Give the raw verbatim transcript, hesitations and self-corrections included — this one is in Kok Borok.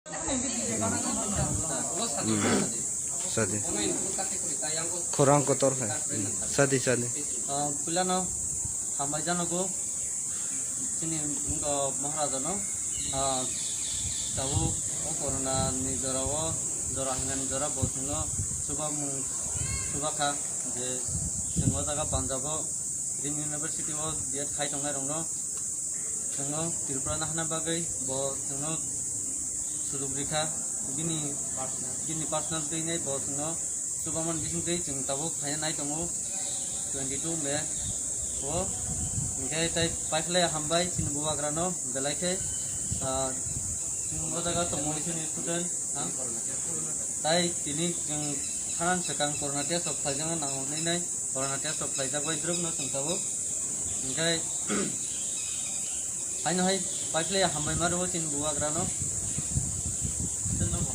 Hmm. Sadi. Khorang kotor hai. Hmm. Sadi, sadi. Ah, puilano hambai janogo chini, ah, Maharajano, ah, tabuk o corona ni jora o, jora hwnani jora bo chwngno chubamung chubakha je chwng o jaga Punjab o Rim University o B Ed khai tongnai rokno chwngno Tripura nahana bagwi bo chwngno sujuk rikha, bini, bini personal twi nai bo chwngno chubamani bisingtwi chwng tabuk khaina nai tongo twenty two May o. Hinkhe tai paiphlai hambai chini bubagrano belai khe, ah, chwng o jaga tongmani chini student, ha? Tai tini chwng thanan swkang corona test rok khlaijak nai nango hinwi nai. Corona test rok khlaijak bai drop no chwng tabuk. Hinkhe haino hai paiphlai hambai ma rwo chini bubagrano. Chwngno bo.